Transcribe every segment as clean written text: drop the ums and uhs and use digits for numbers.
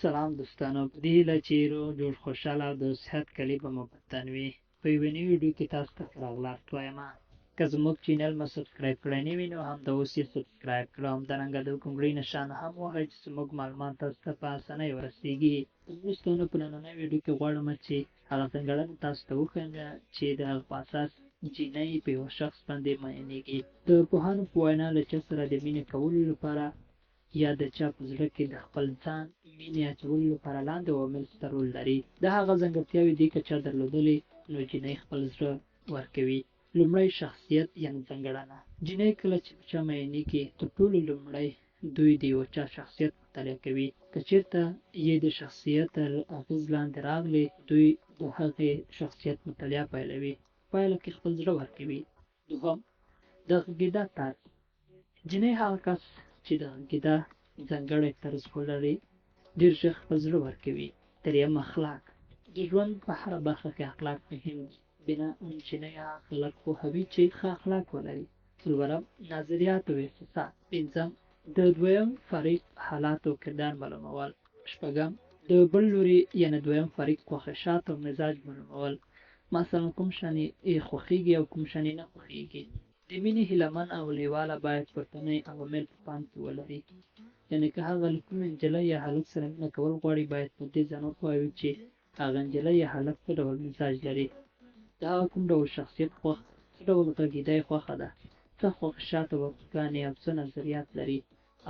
سلام دوستانو، په دې هیله چې روغ جوړ، خوشحاله او د صحت کلي به مو په تن وي. په یوه نوې ویډیو کې تاسو ته ښه راغلاست وایم. که زموږ چینل مو سبسکرایب کړی نه وي نو همدا اوس یې سبسکرایب کړه، همدارنګه د ګونګړۍ نشان هم ووهئ چې زموږ معلومات تاسو ته په اسانۍ ورسیږي. دوستانو، په نننۍ ویډیو کې غواړم چې هغه ځانګړنې تاسو ته وښیم چې د هغه په اساس جینۍ په یوه شخص باندې مینېږي. د پوهانو په وینا، له چا سره د مینې کولو لپاره یا د چا په زړه کې د خپل ځان مینې اچولو لپاره لاندې عوامل ستر رول لري. دا هغه ځانګړتیاوې دي که چا درلودلې نو جینۍ خپل زړه ورکوي. لومړی شخصیت یعنې ځانګړنه. جینۍ کله چې په چا مینېږي تر ټولو لومړی دوی د یوه چا شخصیت مطالعه کوي. که چېرته یې د شخصیت تر اغېز لاندې راغلې، دوی د هغې شخصیت مطالعه پیلوي، پایله کې خپل زړه ورکوي. دوهم، د غږېدا طرز. جینۍ هغه کس چې د غږېدا ځانګړی طرز ولري ډېر ژر خپل زړه ورکوي. درېیم، اخلاق. د ژوند په هره برخه کې اخلاق مهم دي. بنا جینۍ هغه خلک خوښوي چې ښه اخلاق ولري. څلورم، نظریات او احساسات. پنځم، د دویم فریق حالات او کردار معلومول. شپږم، د بل لوري یعنې دویم فریق خواهشات او مزاج معلومول، مثلا کوم شیان یې خوښیږي او کوم شیان یې نه خوښیږي. د مینې هیله من او لیواله باید پورتنی عوامل په پام کې ولري، یعنې که هغه له کومې نجلۍ یا هلک سره مینه کول غواړي باید په دې ځان وپوهوي چې هغه نجلۍ یا هلک څه ډول مزاج لري، د هغه کوم ډول شخصیت خوښ، څه ډول غږېدا یې خوښه ده، څه خواهشات او ارزوګانې او څه نظریات لري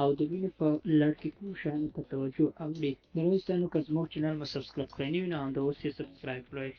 او د مینې په لړ کې کومو شیانو ته توجه اوړي. دوستانو، که زموږ چینل مو سبسکرایب کړی نه وي نو همدا اوس یې سبسکرایب کړئ.